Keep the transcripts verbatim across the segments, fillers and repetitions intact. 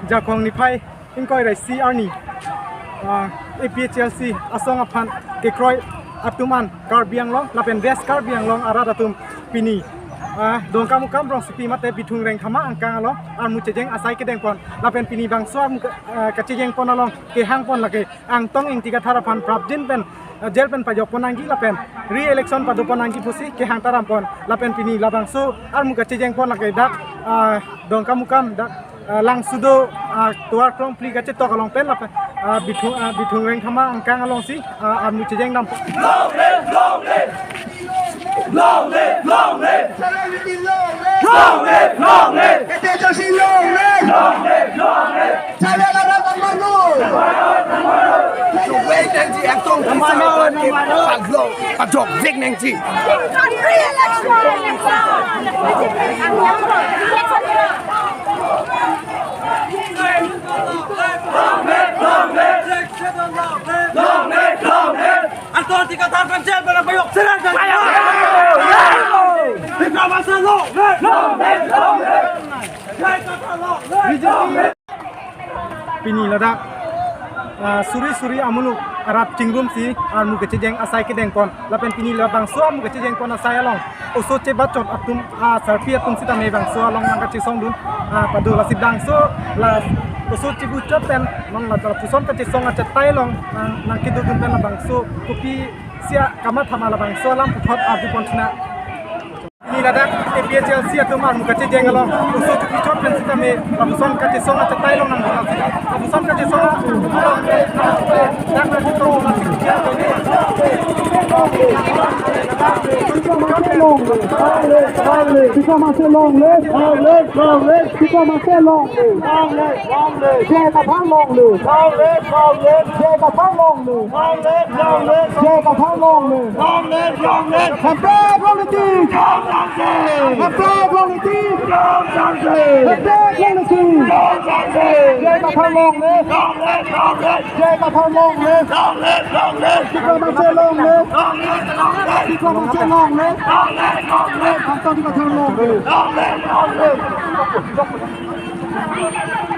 Jakhong niphai ingkoi ra isi arni, ah, A P H L C asong aphan kekroi atum an Karbi Anglong lapen West Karbi Anglong arat atum pini, ah, Dongkamukam rongsopi mate Bithung Rengthama angkang along armu chejeng asai kedengpon lapen pini bangso armu ke-, ah, kachejengpon along kehangpon lake Angtong Ingti Kathar aphan prapjin pen, ah, jail pen pajokpon nangji lapen re-election padopon nangji pusi kehang tarampon lapen pini labangso armu kachejengpon lake dak, ah, Dongkamukam dak, ah, Langsudo, ah, tovar krongphli kachetok along pen lapen, ah, Bithung, ah, Bithung Rengthama angkang alongsi, ah, armu chejeng dam. Long live, long live! Long live, long live! Chalani long live! Long live, long live! K T J C long live! Long live, long live! Chalani long live! Wait and see, Angtong Ingti Kathar pajok, pajok, wait and see. Long live, long live! Long live, long live! Angtong Ingti Kathar pen jail pen pajok, serang jail! Bikram Hanse long live! Long live, long live! Jai Kathar long live! Pini ladak, ah, suri suri amuluk arat chingrumsi armu kachejeng asai kedengpon lapen pini labangso armu kachejengpon asai along oso chebachot atum, ah, sarpi atum sitame bangso along nangkachesongdun, ah, pado lasi bangso la oso chebachot pen non la lapuson kachesong achetai along nang, nangkedodun pen labangso kopisi akamatha ma labangso alam puthot arjupon sina. Pini ladak A P H L C atum armu kachejeng along oso chebachot pen sitame lapuson kachesong achetai along nang, lapuson kachesong dak na chitong Bikram Hanse long live, long live, long live. Bikram Hanse long live, long live, long live. Bikram Hanse long live. Long live, long live. J I Kathar long live. Long live, long live. J I Kathar long live. Long live, long live. J I Kathar long live. Long live, long live. Hemprek long live. Bikram Hanse. Hemprek long live. Bikram Hanse. Hemprek long live. Bikram Hanse. J I Kathar long live. Long live, long live. J I Kathar long live. Long live, long live. Bikram Hanse long live. Long live, long live. Bikram Hanse long live. Long live, long live. Angtong Ingti Kathar long live. Long live, long live.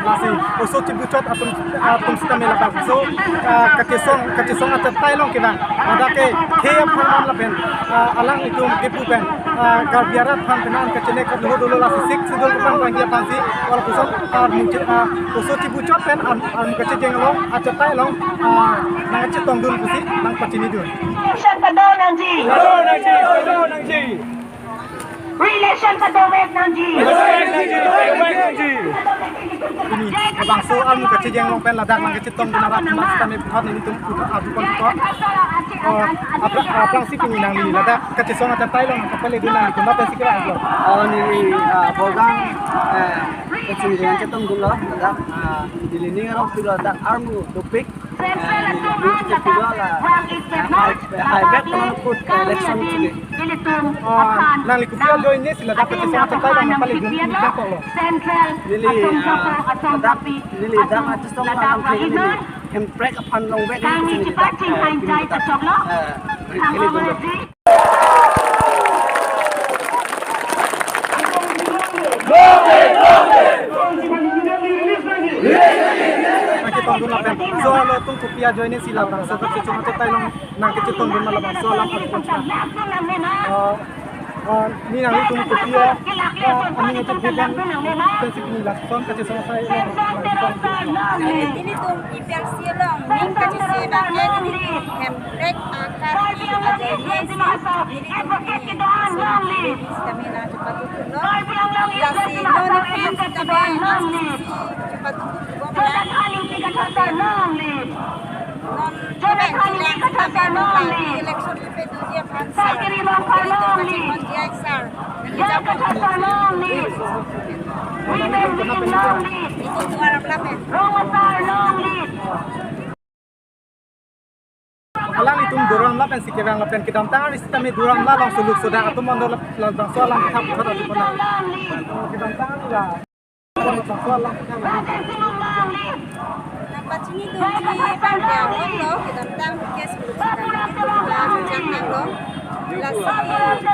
Lasi oso chebachot atum, atum sitame labangso, ah, kachesong, kachesong achetai along kevang. Ladak ke khei apharman lapen, ah, alanglitum kepu pen, ah, Karbi arat aphan pen an kachene kat lo dolo lasi Sixth Schedule kepangtangji aphansi, wala puson, ah, muncul, ah, oso chebachot pen an, an kachejeng along achetai along, ah, nangkachetongdun pusi nangpachinidun. Election kedo nangji. Kedo nangji, kedo nangji. Re-election kedo vek nangji. Kedo vek nangji, kedo vek nangji. Pini labangso armu kachejeng along pen ladak nangkachetongdun arat mas kami puthot nelitum puthot arjupon puthot. Oh, apra-, aphrangsi pini nangli ladak kachesong achetai along kapaledun nangli komat pensi kevang lo? Oh, neli, ah, Borgang, eh, kachesong chetongdunlo ladak, ah, neli ning arong pilo ladak armu dopik. Eh, neli ning kepilo la, eh, hai, hai bek penang kut, eh, election chini. Oh, nangli kopi ajoine si ladak kachesong achetai along nangpaledun, nangkoklo? Neli, ah, ladak, neli ladak kachesong alam neli Hemprek aphan long vek neli ladak, eh, neli ladak, eh, neli ladak. Nangketongdun lapen. So, latum kopi ajoine si labangso kachesong achetai along nangkachetongdun labangso alam aku. Eh, eh, neli nanglitum kopi, eh, eh, aning achetai along pensi pini lason kachesong asai along. Nelitum A P H L C along ning kachisi abang ke nelitum Hemprek akan i ajoine si nelitum pini lason sitame nangchepatutlo. Lasi non ni pen sitame nangchepatutlo. Non ni pen sitame non la election kepedoji aphan sir. Nelitum kachimon J I sir. Nelitum kachimon long live. Women leading long live. Nelitum Duar Amla pen. Rong Asar long live. Alanglitum Duar Amla pensi kevang lapen kedamtang ari sitame Duar Amla along suluk sodak atum mondol labangso alam kethap kethap atum pona. Kedamtang ari la. Nangpachinidunji abang ke along lo, kedamtang ke suluk sodak atum pona jang nang lo. Lasi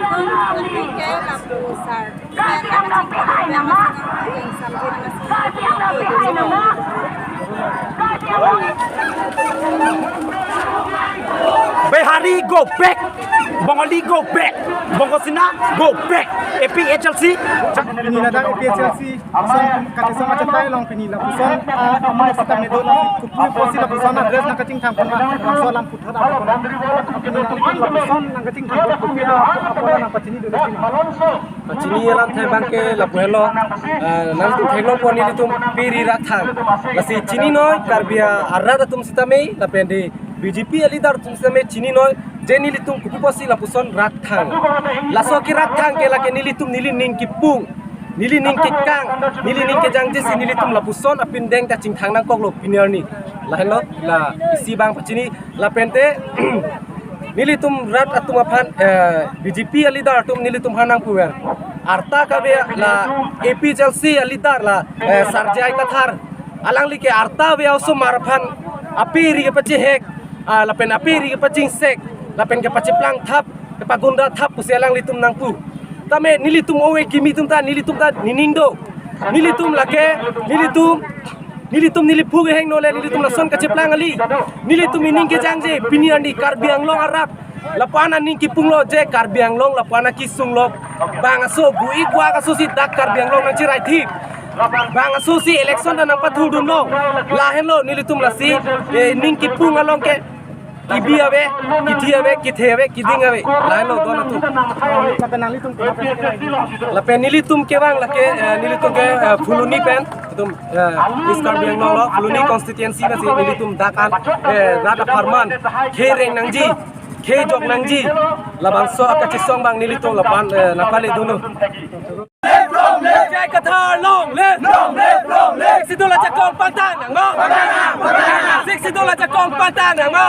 non atum ke lapu sar. Nangpachinidun abang si nangpu yang samjin nangsi. Bihari go back, Bengali go back, Bongo Sena go back, A P H L C. Pini ladak A P H L C ason kachesong achetai along pini lapuson, ah, amai sita medo la kopi apotsi lapuson address nangkachingthang pon ma, laso alam puthot apon. Pini lapuson nangkachingthang pon kopi apot nangpachini dolo pini. Pachini alamthe abangke lapu helo, ah, nangtum theklong pon nelitum piri rat thang. Lasi chininoi Karbi arat atum sitame, lapen de B J P aleader atum sitame chininoi, je nelitum kopi apotsi lapuson rat thang. Laso ke rat thang ke lake nelitum neli ning kipung, neli ning kekang, neli ning kejangje si nelitum lapuson apindeng ta chingthang nangkoklo pini arni. Lahenlo, la isi abang pachini, lapente, nelitum rat atum aphan, eh, B J P aleader atum nelitum aphan nangpuver. Arta kave la A P H L C aleader la, eh, Sarjai Kathar. Alangli ke arta ave osomar aphan ape ri kepachehek, ah, lapen ape ri kepachingsek, lapen kepacheplang thap, kepagunda thap pusi alanglitum nangpu. Tame nelitum ove kimi atum ta, nelitum ta nening do. Nelitum lake, nelitum, nelitum neli phu kehingno le, nelitum lason kacheplang kali. Nelitum ining kejangje, pini arni Karbi Anglong arat. Lapu-an aning kipunglo je Karbi Anglong, lapu-an akisunglo. Bang aso gu-ik gu-ak aso si dak Karbi Anglong nangcherai thip. Bang aso si election ta nangpathurdunlo. Lahenlo nelitum lasi, eh, ning kipung along ke. Kibi ave, kithi ave, kithe ave, kiding ave. Lahenlo don atum. Lapen nelitum kevang lake, eh, nelitum ke, eh, Phuloni pen, atum, eh, East Karbi Anglong lo, Phuloni constituency pensi nelitum dak an, eh, rat apharman, khereng nangji, khejok nangji, labangso akachesong abang nelitum lapu-an, eh, nangpale dunlo. Sarjai Kathar long live! Long live, long live! Sixth Schedule ajakong pangtang nangma? Sixth Schedule ajakong pangtang nangma?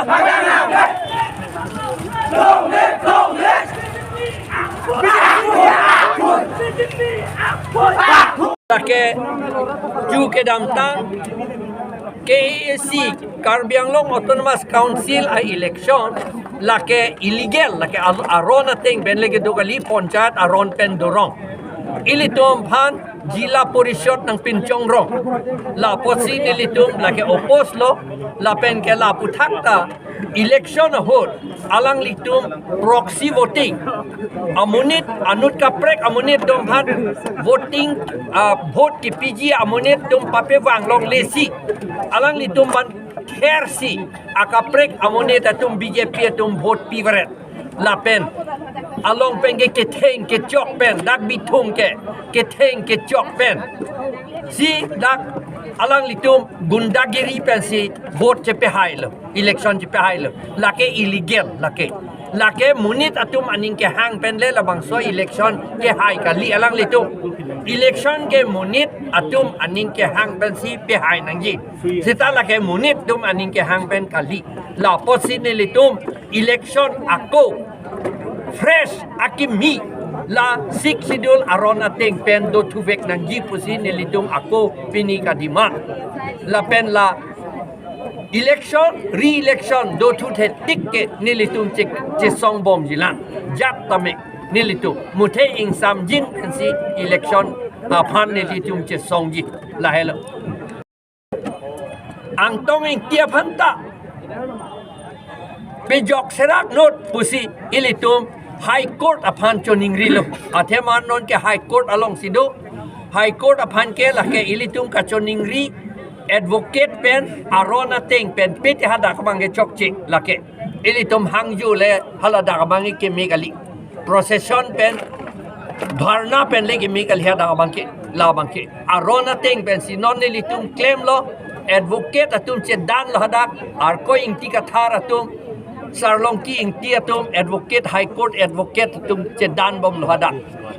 Long live, long live! Lake ju kedamtang K A A C, Karbi Anglong Autonomous Council a-election lake illegal, lake ar-, aron ateng pen le kedo kali, panchayat aron pen dorong. Ilitum aphan Zilla Parishad nangpinchongrong. Lapotsi nelitum lake oppose lo, lapen ke lapu thakta election ahut alanglitum proxy voting, amonit anut kaprek amonit atum aphan voting, ah, vote kepiji amonit atum papevang longle si, alanglitum aphan khersi akaprek amonit atum B J P atum vote pivaret. Lapen along pen ke ketheng kechok pen, dak Bithung ke ketheng kechok pen si dak alanglitum gundagiri pensi vote chepehailo, election chepehailo. Lake illegal, lake, lake monit atum aning kehang pen le labangso election kehai kali alanglitum. Election ke monit atum aning kehang pensi pehai nangji. Seta lake monit atum aning kehang pen kali. Lapotsi nelitum election ako fresh akimi la Sixth Schedule aron ateng pen dothuvek nangji pusi nelitum ako pini kademand. Lapen la election, re-election dothuthe tik ke nelitum chek chesongbomjilang. Jat tame nelitum muthe ingsamjin pensi election aphan nelitum chesongji. Lahelo. Angtong Ingti aphan ta pejok serak not pusi ilitum High Court aphan choningrilo. Athema non ke High Court alongsi do. High Court aphan ke lake ilitum kachoningri, advocate pen aron ateng pen pete hadak abang ke chokche lake. Ilitum hangjo le haladak abang ke keme kali. Procession pen dharna pen le keme kali hadak abang ke, labang ke. Aron ateng pensi non nelitum klemlo, advocate atum chedanlo hadak, Arkoi Ingti Kathar atum, Sarlongki Ingti atum, advocate, High Court advocate atum chedanbomlo hadak.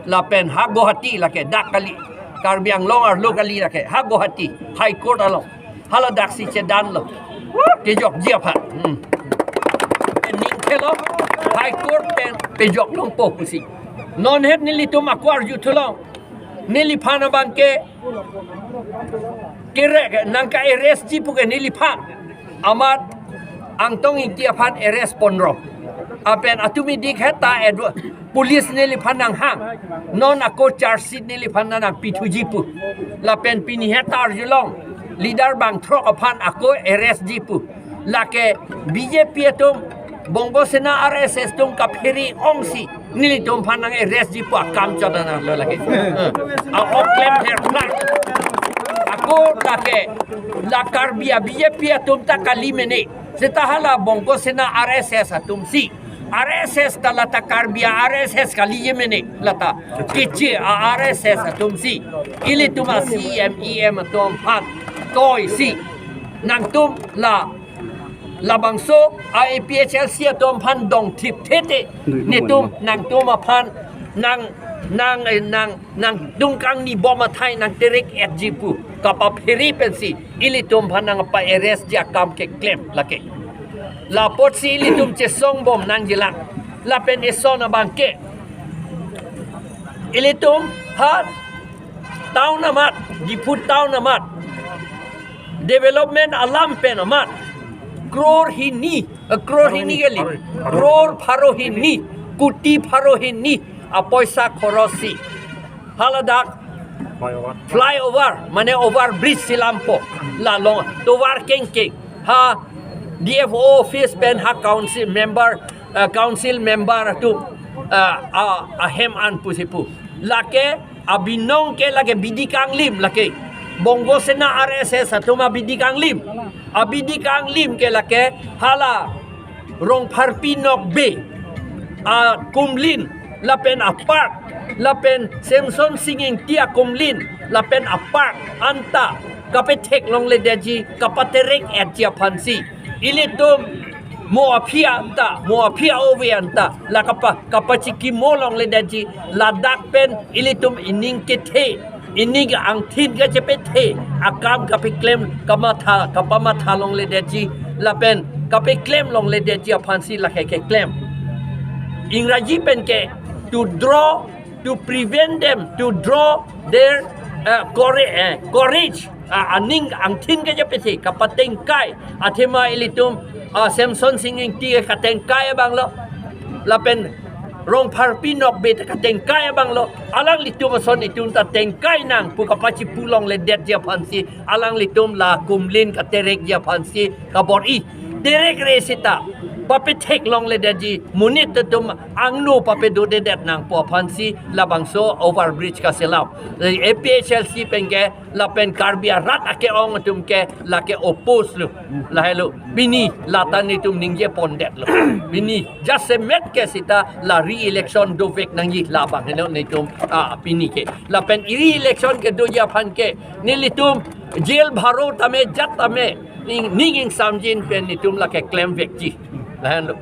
Lapen ha Guwahati lake, dak kali, Karbi Anglong arlo kali lake, ha Guwahati High Court along. Haladak si chedanlo. Kejokji aphan. Hmm. Ning thelo High Court pen pejok longpo pusi. Non het nelitum ako arju thulong. Neliphan abang ke kere ke nangka-arrest ji pu ke neliphan. Amat Angtong Ingti aphan arrest ponrong. Lapen atum idik heta advo-, Police neliphan nanghang, non ako charge sheet neliphan nangpithuji pu. Lapen pini heta arjulong, leader bangthrok aphan ako arrest ji pu. Lake B J P atum, Bongo Sena R S S atum kaphere ongsi nelitum aphan nang arrest ji pu akam chot nanglo lake. Eh, a-ok klem pherphar. Ako lake, la Karbi a-B J P atum ta kali mene. Seta hala Bongo Sena R S S atum si. R S S ta lata Karbi a-R S S kali ye mene lata. Keche a-R S S atum si. Ilitum a-C E M, E M atum aphan toi si. Nangtum la, labangso a-A P H L C atum aphan dongthip thete. Netum nangtum aphan nang, nang, eh, nang, nangdung kangni bom athai nangterek-et ji pu kapaphere pensi ilitum aphan nangpa-arrest ji akam keklem lake. Lapotsi ilitum chesong bom nangjilang. Lapen eson abangke, ilitum ha town amat, Diphu town amat, development alam pen amat, crore hini, eh, crore hini kali, crore pharo hini, kuti pharo hini apoisa khorosi haladak flyover, mane overbridge si lampo, la long tovar kengkeng, ha D F O office pen ha council member, eh, council member atum, eh, a, ahem an pusi pu. Lake abinong ke lake B D Kanglim lake. Bongo Sena R S S atum a-B D Kanglim. A-B D Kanglim ke lake hala Rongpharpi Nokbe akumlin, lapen a-park, lapen Semson Sing Ingti akumlin, lapen a-park anta kapethek longledetji, kapaterek-et ji aphansi ilitum mo aphi anta, mo aphi a-ove anta la kapa, kapachikimo longledetji, ladak pen ilitum ining kethe, ining angthin kachepethe akam kapeklem, kamatha, kapamatha longledetji, lapen kapeklem longledetji aphansi lake keklem. Ingraji pen ke, to draw, to prevent them, to draw their, uh, courage, uh, courage, uh, aning angthin kachepethe, kapatengkai, athema ilitum, uh, Semson Sing Ingti katengkai abanglo, lapen Rongpharpi Nokbe ta katengkai abanglo, alanglitum ason itum ta tengkai nang pu kapachipu longledetji aphansi, alanglitum la kumlin katerekji aphansi kabor-i. Terekre seta papethek longledetji, monit atum angno papedodedet nangpo aphansi labangso overbridge kaselam. A P H L C pen ke lapen Karbi arat ake-ong atum ke lake oppose lo. Lahelo. Pini lata netum ningje pondetlo. Pini jasemet ke seta la re-election dovek nangji labang heno netum, ah, pini ke. Lapen re-election kedoji aphan ke nelitum jail bharo tame jat tame ning, ning ingsamjin pen netum lake klemvekji. Lahenlo.